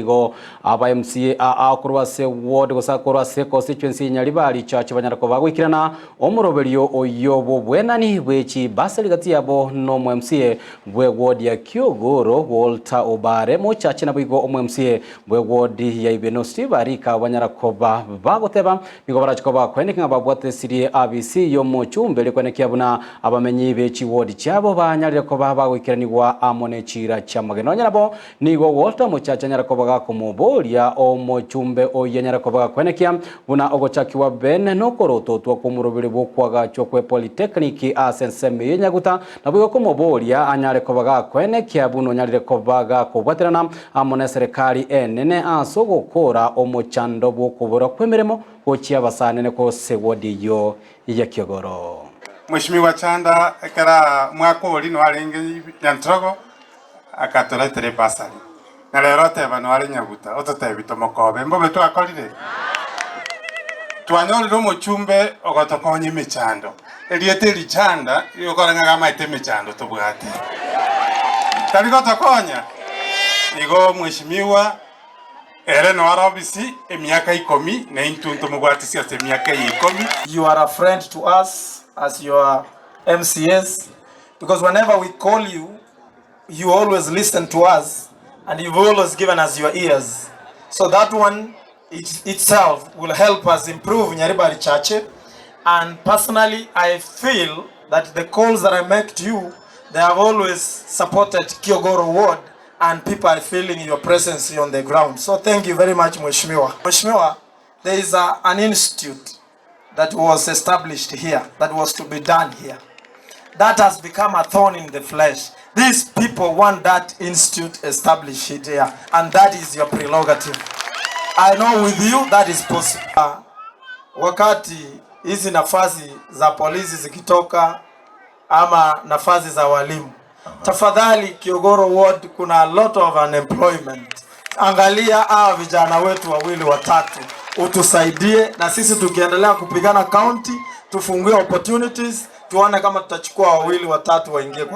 Igo aba MCA aa korwa ase ward gose korwa ase constituency ya Nyaribari Church banyara koba goikerana omoroberio oyio bw'obwenani bwe chibasari gati yabo nomo MCA bwe ward ya Kiogoro Walter Obare Mochache naboigo omo MCA bwe ward ya Ibeno Steve Arika banyara koba bagoteba nigo barache koba koeneki ng'a babwatesirie abisi y'omochumbe erio koenekia buna abamenyi be chiward chiabo banyarire koba bagoikeranigwa amo ne chiira chi'amagena. Nonya nabo Nigo Walter omochache anyare koba gakomoboria omochumbe oyio anyare koba gakwenekia buna ogochakigwa bene nokorototwa kw'omoroberi bw'okwagachwa kwe Polytechnic ase ensemo eyio Nyaguta, naboigo komoboria anyare koba gakwenekia buna onyarire koba gakobwaterana amo neserekari enene ase ogokora omochando bw'okobora kw'emeremo gochia abasanene gose ward eyio ya Kiogoro. Mweshimiwa Chanda ekera mwaka oria noarenge Nyantrogo Akatoretera ebasari, na rero oteba noare nyaguta, ototebi tomokobe. Mbobe twakorire? Twanyorire omochumbe ogotokonya emechando. Erieta eri Chanda rigokora ng'a gamaete emechando tobwate. Tari gotokonya? Igo mweshimiwa, ere noare obisi emiaka ikomi, na intwe ntomobwatisi ase emiaka eye ikomi. You are a friend to us as your MCAs because whenever we call you you always listen to us and you've always given us your ears so that one it, itself will help us improve Nyaribari Chache and personally I feel that the calls that I make to you they have always supported Kiogoro ward and people are feeling your presence on the ground so thank you very much Mheshimiwa Mheshimiwa there is a, an institute that was established here that was to be done here that has become a thorn in the flesh these people want that institute established here and that is your prerogative I know with you that is possible wakati hizi nafasi za polisi zikitoka ama nafasi za walimu tafadhali Kiogoro ward kuna a lot of unemployment angalia hawa vijana wetu wawili watatu utusaidie na sisi tukiendelea kupigana county tufungue opportunities tuone kama tutachukua wawili watatu waingie kwa.